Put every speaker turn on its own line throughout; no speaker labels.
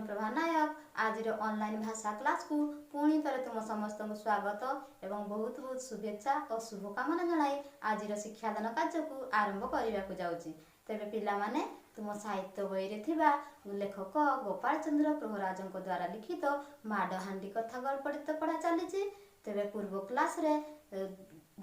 ପ୍ରେମପ୍ରଭା ନାୟକ ଆଜିର ଅନଲାଇନ୍ ଭାଷା କ୍ଲାସ୍କୁ ପୁଣି ଥରେ ତୁମ ସମସ୍ତଙ୍କୁ ସ୍ୱାଗତ ଏବଂ ବହୁତ ବହୁତ ଶୁଭେଚ୍ଛା ଓ ଶୁଭକାମନା ଜଣାଇ ଆଜିର ଶିକ୍ଷାଦାନ କାର୍ଯ୍ୟକୁ ଆରମ୍ଭ କରିବାକୁ ଯାଉଛି। ତେବେ ପିଲାମାନେ, ତୁମ ସାହିତ୍ୟ ବହିରେ ଥିବା ଲେଖକ ଗୋପାଳ ଚନ୍ଦ୍ର ପ୍ରହରାଜଙ୍କ ଦ୍ୱାରା ଲିଖିତ ମାଡ଼ହାଣ୍ଡି କଥା ଗଳ୍ପଟି ତ ପଢ଼ା ଚାଲିଛି। ତେବେ ପୂର୍ବ କ୍ଲାସ୍ରେ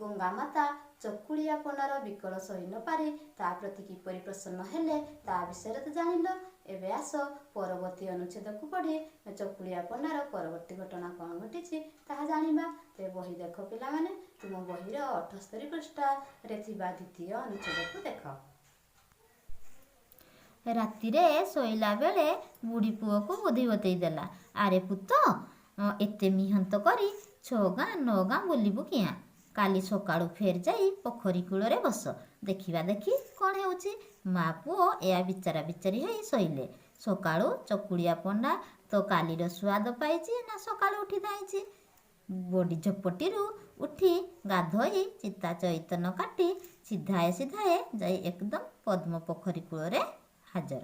ଗଙ୍ଗା ମାତା ଚକୁଳିଆ ପଣ୍ଡାର ବିକଳ ସହି ନପାରି ତା ପ୍ରତି କିପରି ପ୍ରସନ୍ନ ହେଲେ, ତା ବିଷୟରେ ତ ଜାଣିଲ। ଏବେ ଆସ, ପରବର୍ତ୍ତୀ ଅନୁଚ୍ଛେଦକୁ ପଢ଼ି ଚକୁଳିଆ ପଣ୍ଡାର ପରବର୍ତ୍ତୀ ଘଟଣା କ'ଣ ଘଟିଛି ତାହା ଜାଣିବା। ତେବେ ବହି ଦେଖ ପିଲାମାନେ, ତୁମ ବହିର 78 ପୃଷ୍ଠାରେ ଥିବା ଦ୍ୱିତୀୟ ଅନୁଚ୍ଛେଦକୁ ଦେଖ।
ରାତିରେ ଶୋଇଲା ବେଳେ ବୁଢ଼ୀ ପୁଅକୁ ବୁଦ୍ଧି ବତେଇ ଦେଲା, ଆରେ ପୁତ, ଏତେ ମିହନ୍ତ କରି ଛଅ ଗାଁ ନଅ ଗାଁ ବୁଲିବୁ କିଆଁ? କାଲି ସକାଳୁ ଫେର ଯାଇ ପୋଖରୀ କୂଳରେ ବସ, ଦେଖିବା ଦେଖି କ'ଣ ହେଉଛି। ମା ପୁଅ ଏହା ବିଚାରା ବିଚାରି ହେଇ ଶୋଇଲେ। ସକାଳୁ ଚକୁଳିଆ ପଣ୍ଡା ତ କାଲିର ସୁଆଦ ପାଇଛି ନା, ସକାଳୁ ଉଠି ଧାଇଁଛି। ବଡ଼ି ଝପଟିରୁ ଉଠି ଗାଧୋଇ ଚିତା ଚଇତନ କାଟି ସିଧାଏ ସିଧାଏ ଯାଇ ଏକଦମ ପଦ୍ମ ପୋଖରୀ କୂଳରେ ହାଜର।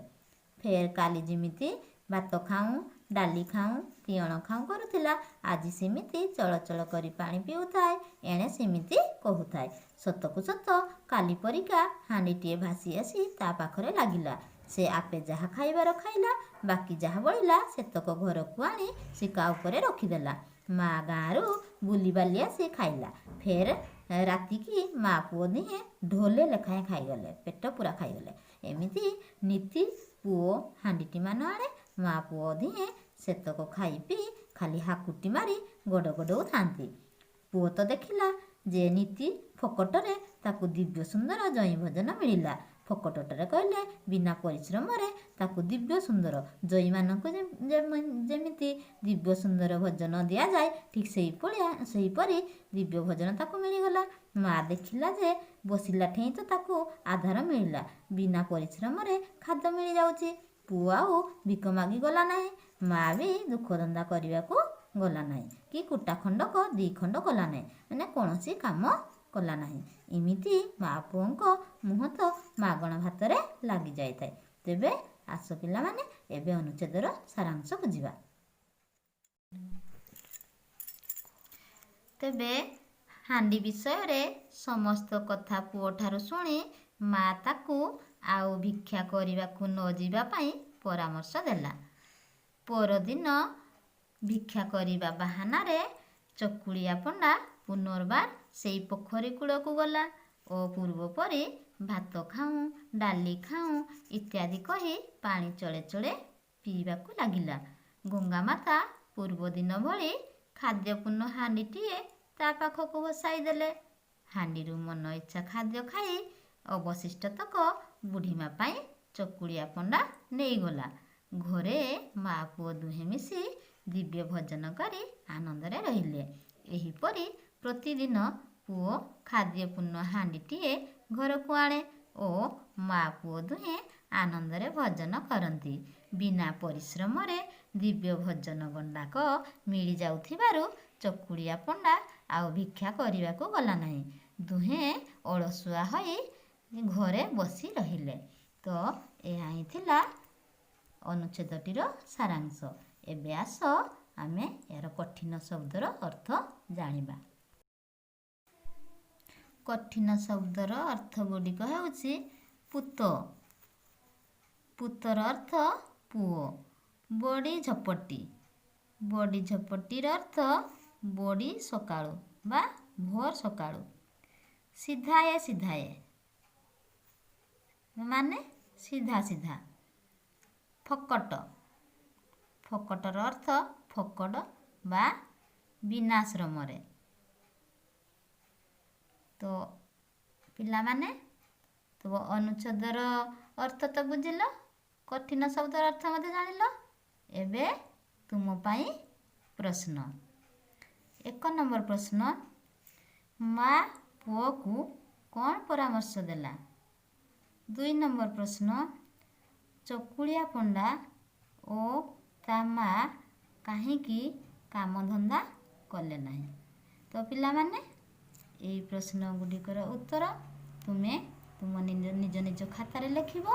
ଫେର କାଲି ଯେମିତି ଭାତ ଖାଉଁ, ଡାଲି ଖାଉଁ, ତିଅଣ ଖାଉଁ କରୁଥିଲା, ଆଜି ସେମିତି ଚଳଚଳ କରି ପାଣି ପିଉଥାଏ, ଏଣେ ସେମିତି କହୁଥାଏ। ସତକୁ ସତ କାଲି ପରିକା ହାଣ୍ଡିଟିଏ ଭାସି ଆସି ତା ପାଖରେ ଲାଗିଲା। ସେ ଆପେ ଯାହା ଖାଇବାର ଖାଇଲା, ବାକି ଯାହା ବଳିଲା ସେତକ ଘରକୁ ଆଣି ଶିକା ଉପରେ ରଖିଦେଲା। ମା ଗାଁରୁ ବୁଲିବାଲି ଆସି ଖାଇଲା। ଫେର ରାତିକି ମା ପୁଅ ଦିହେଁ ଢୋଲେ ଲେଖାଏଁ ଖାଇଗଲେ, ପେଟ ପୁରା ଖାଇଗଲେ। ଏମିତି ନୀତି ପୁଅ ହାଣ୍ଡିଟି ମାନ ଆଣେ, ମା ପୁଅ ଦିହେଁ ସେତକ ଖାଇ ପିଇ ଖାଲି ହାକୁଟି ମାରି ଗଡ଼ ଗଡ଼ଉଥାନ୍ତି। ପୁଅ ତ ଦେଖିଲା ଯେ ନୀତି ଫକଟରେ ତାକୁ ଦିବ୍ୟ ସୁନ୍ଦର ଜଇଁ ଭୋଜନ ମିଳିଲା। ଫକଟରେ କହିଲେ ବିନା ପରିଶ୍ରମରେ ତାକୁ ଦିବ୍ୟ ସୁନ୍ଦର, ଜଇମାନଙ୍କୁ ଯେମିତି ଦିବ୍ୟ ସୁନ୍ଦର ଭୋଜନ ଦିଆଯାଏ, ଠିକ୍ ସେହିପରି ଦିବ୍ୟ ଭୋଜନ ତାକୁ ମିଳିଗଲା। ମା ଦେଖିଲା ଯେ ବସିଲା ଠେଇଁ ତ ତାକୁ ଆଧାର ମିଳିଲା, ବିନା ପରିଶ୍ରମରେ ଖାଦ୍ୟ ମିଳିଯାଉଛି। ପୁଅ ଆଉ ଭିକ ମାଗି ଗଲା ନାହିଁ, ମା ବି ଦୁଃଖ ଧନ୍ଦା କରିବାକୁ ଗଲା ନାହିଁ କି କୁଟା ଖଣ୍ଡକ ଦି ଖଣ୍ଡ କଲା ନାହିଁ, ମାନେ କୌଣସି କାମ କଲା ନାହିଁ। ଏମିତି ମା ପୁଅଙ୍କ ମୁହଁ ତ ମାଗଣା ଭାତରେ ଲାଗି ଯାଇଥାଏ। ତେବେ ଆସ ପିଲାମାନେ, ଏବେ ଅନୁଚ୍ଛେଦର ସାରାଂଶ ବୁଝିବା। ତେବେ ହାଣ୍ଡି ବିଷୟରେ ସମସ୍ତ କଥା ପୁଅଠାରୁ ଶୁଣି ମା ତାକୁ ଆଉ ଭିକ୍ଷା କରିବାକୁ ନ ଯିବା ପାଇଁ ପରାମର୍ଶ ଦେଲା। ପରଦିନ ଭିକ୍ଷା କରିବା ବାହାନାରେ ଚକୁଳିଆ ପଣ୍ଡା ପୁନର୍ବାର ସେଇ ପୋଖରୀ କୂଳକୁ ଗଲା ଓ ପୂର୍ବ ପରି ଭାତ ଖାଉଁ, ଡାଲି ଖାଉଁ ଇତ୍ୟାଦି କହି ପାଣି ଚଳେ ଚଳେ ପିଇବାକୁ ଲାଗିଲା। ଗଙ୍ଗା ମାତା ପୂର୍ବ ଦିନ ଭଳି ଖାଦ୍ୟପୂର୍ଣ୍ଣ ହାଣ୍ଡିଟିଏ ତା ପାଖକୁ ଭସାଇ ଦେଲେ। ହାଣ୍ଡିରୁ ମନ ଇଚ୍ଛା ଖାଦ୍ୟ ଖାଇ ଅବଶିଷ୍ଟ ତକ ବୁଢ଼ୀମା ପାଇଁ ଚକୁଳିଆ ପଣ୍ଡା ନେଇଗଲା। ଘରେ ମା ପୁଅ ଦୁହେଁ ମିଶି ଦିବ୍ୟ ଭୋଜନ କରି ଆନନ୍ଦରେ ରହିଲେ। ଏହିପରି ପ୍ରତିଦିନ ପୁଅ ଖାଦ୍ୟପୂର୍ଣ୍ଣ ହାଣ୍ଡିଟିଏ ଘରକୁ ଆଣେ ଓ ମା ପୁଅ ଦୁହେଁ ଆନନ୍ଦରେ ଭୋଜନ କରନ୍ତି। ବିନା ପରିଶ୍ରମରେ ଦିବ୍ୟ ଭୋଜନ ଗଣ୍ଡାକ ମିଳିଯାଉଥିବାରୁ ଚକୁଳିଆ ପଣ୍ଡା ଆଉ ଭିକ୍ଷା କରିବାକୁ ଗଲା ନାହିଁ। ଦୁହେଁ ଅଳସୁଆ ହୋଇ ଘରେ ବସି ରହିଲେ। ତ ଏହା ହିଁ ଥିଲା ଅନୁଚ୍ଛେଦଟିର ସାରାଂଶ। ଏବେ ଆସ, ଆମେ ଏହାର କଠିନ ଶବ୍ଦର ଅର୍ଥ ଜାଣିବା। କଠିନ ଶବ୍ଦର ଅର୍ଥ ଗୁଡ଼ିକ ହେଉଛି ପୁତ। ପୁତର ଅର୍ଥ ପୁଅ। ବଡ଼ି ଝପଟି। ବଡ଼ି ଝପଟିର ଅର୍ଥ ବଡ଼ି ସକାଳୁ ବା ଭୋର ସକାଳୁ। ସିଧାଏ ସିଧାଏ ମାନେ ସିଧା ସିଧା। ଫକଟ। ଫକଟର ଅର୍ଥ ଫକଟ ବା ବିନାଶ୍ରମରେ। ତ ପିଲାମାନେ, ତ ଅନୁଚ୍ଛେଦର ଅର୍ଥ ତ ବୁଝିଲ, କଠିନ ଶବ୍ଦର ଅର୍ଥ ମଧ୍ୟ ଜାଣିଲ। ଏବେ ତୁମ ପାଇଁ ପ୍ରଶ୍ନ। 1 ନମ୍ବର ପ୍ରଶ୍ନ, ମା ପୁଅକୁ କ'ଣ ପରାମର୍ଶ ଦେଲା? 2 ନମ୍ବର ପ୍ରଶ୍ନ, ଚକୁଳିଆ ପଣ୍ଡା ଓ ତା ମା କାହିଁକି କାମଧନ୍ଦା କଲେ ନାହିଁ? ତ ପିଲାମାନେ, ଏଇ ପ୍ରଶ୍ନ ଗୁଡ଼ିକର ଉତ୍ତର ତୁମେ ତୁମ ନିଜ ନିଜ ଖାତାରେ ଲେଖିବ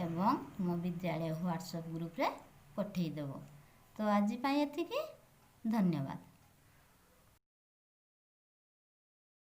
ଏବଂ ତୁମ ବିଦ୍ୟାଳୟ ହ୍ୱାଟ୍ସଆପ୍ ଗ୍ରୁପରେ ପଠେଇଦେବ। ତ ଆଜି ପାଇଁ ଏତିକି, ଧନ୍ୟବାଦ।